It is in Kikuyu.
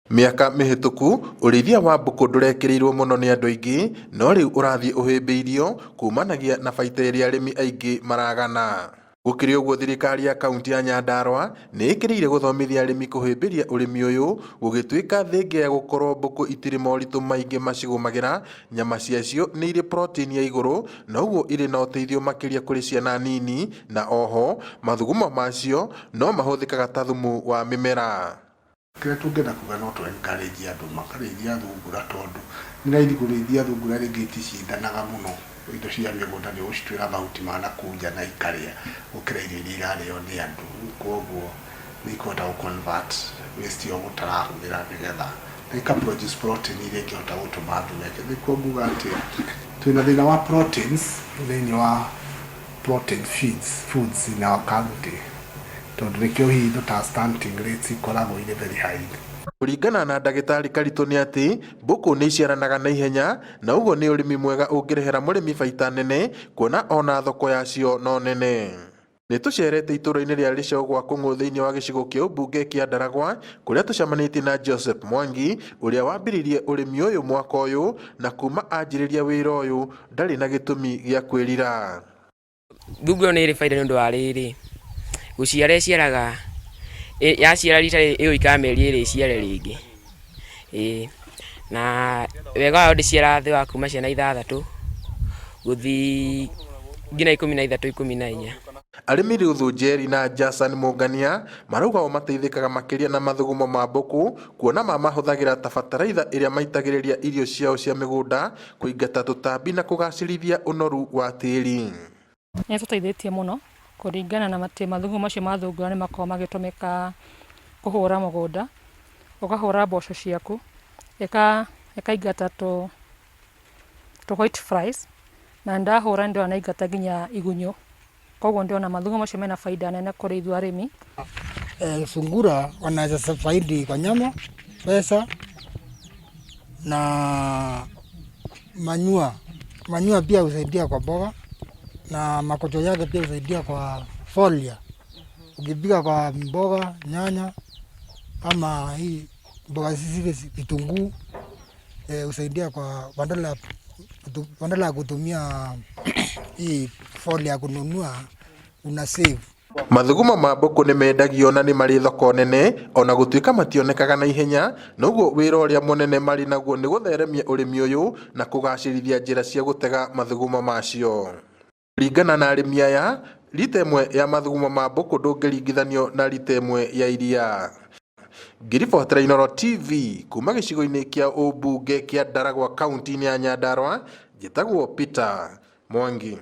Mĩaka mĩhĩtũku, ũrĩithia wa mbũkũ ndũrekĩrĩirwo mũno nĩ andũ aingĩ, no rĩu ũrathiĩ ũhĩmbĩirio kumanagia na baita ĩrĩa arĩmi aingĩ maragana. Gũkĩrĩ ũguo thirikari ya kaunti ya Nyandarua nĩ ĩkĩrĩire gũthomithia arĩmi kũhĩmbĩria ũrĩmi ũyũ gũgĩtuĩka thengia ya gũkorwo mbũkũ itirĩ moritũ maingĩ macigũmagĩra, nyama ciacio nĩ irĩ protein ya igũrũ na ũguo irĩ na ũteithio makĩria kũrĩ ciana nini na oho mathugumo macio no mahũthĩkaga ta thumu wa mĩmera. Kĩrĩa tũngĩenda kuga no tũ encourage andũ makarĩithia thungura tondũ nĩ raithi kũrĩithia thungura rĩngĩ iticindanaga mũno indo cia mĩgũnda nĩ ũgũcituĩra mahuti ma nakũu nja na ikarĩa gũkĩra irio iria irarĩo nĩ andũ. Rĩu koguo nĩ ikũhota gũ convert waste ĩyo mũtarahũthĩra nĩgetha na ika produce protein iria ingĩhota gũtũma andũ meke. Nĩkuo nguga atĩ twĩna thĩna wa proteins thĩinĩ wa protein feeds, foods in our country tondũ nĩkĩo hihi indo ta stunting rates ikoragwo irĩ very high. Kũringana na ndagĩtarĩ Karitũ nĩ atĩ mbũkũ nĩ iciaranaga na ihenya na ũguo nĩ ũrĩmi mwega ũngĩrehera mũrĩmi baita nene kuona ona thoko yacio no nene. Nĩ tũcerete itũũra-inĩ rĩa Rĩceo gwa Kũng'ũ thĩinĩ wa gĩcigo kĩa ũmbunge kĩa Ndaragwa kũrĩa tũcemanĩtie na Joseph Mwangi ũrĩa wambĩrĩirie ũrĩmi ũyũ mwaka ũyũ na kuma anjĩrĩria wĩra ũyũ ndarĩ na gĩtũmi gĩa kwĩrira. Thungura ĩno nĩ ĩrĩ baida nĩ ũndũ wa rĩrĩ, gũciara ĩciaraga, yaciara rita rĩrĩ ĩgũikara mĩeri ĩrĩ ĩciare rĩngĩ, ĩĩ. Na wega wayo ndĩciaraga thĩ wa kuma ciana ithathatũ gũthiĩ nginya 13, 14. Arĩmi Ruthu Njeri na Jason Mũngania marauga o mateithĩkaga makĩria na mathugumo ma mbũkũ kuona mamahũthagĩra ta bataraitha ĩrĩa maitagĩrĩria irio ciao cia mĩgũnda kũingata tũtambi na kũgacĩrithia ũnoru wa tĩri. Nĩ ĩtũteithĩtie mũno kũringana na atĩ mathugumo macio ma thungura nĩ makoragwo magĩtũmĩka kũhũra mũgũnda, ũkahũra mboco ciaku, ĩkaingata tũ white flies, na ndahũra nĩ ndĩrona nĩ yaingata nginya igunyũ. Koguo ndĩrona mathugumo macio mena baida nene kũrĩ ithuĩ arĩmi. Sungura wanaweza faidi kwa nyama, pesa na manure. Manure pia husaidia kwa mboga na makojo yake pia husaidia kwa foliar. Ukipika kwa mboga, nyanya ama hii mboga zile vitunguu husaidia kwa badala ya kutumia hii foliar kununua una save. Mathugumo ma mbũkũ nĩ mendagio na nĩ marĩ thoko nene ona gũtuĩka mationekaga na ihenya, noguo wĩra ũrĩa mũnene marĩ naguo nĩ gũtheremia ũrĩmi ũyũ na kũgacĩrithia njĩra cia gũtega mathugumo macio. Kũringana na arĩmi aya, rita ĩmwe ya mathugumo ma mbũkũ ndũngĩringithanio na rita ĩmwe ya iria. Ngĩribotera Inooro TV kuma gĩcigo-inĩ kĩa ũmbunge kĩa Ndaragwa kaunti-inĩ ya Nyandarua, njĩtagwo Peter Mwangi.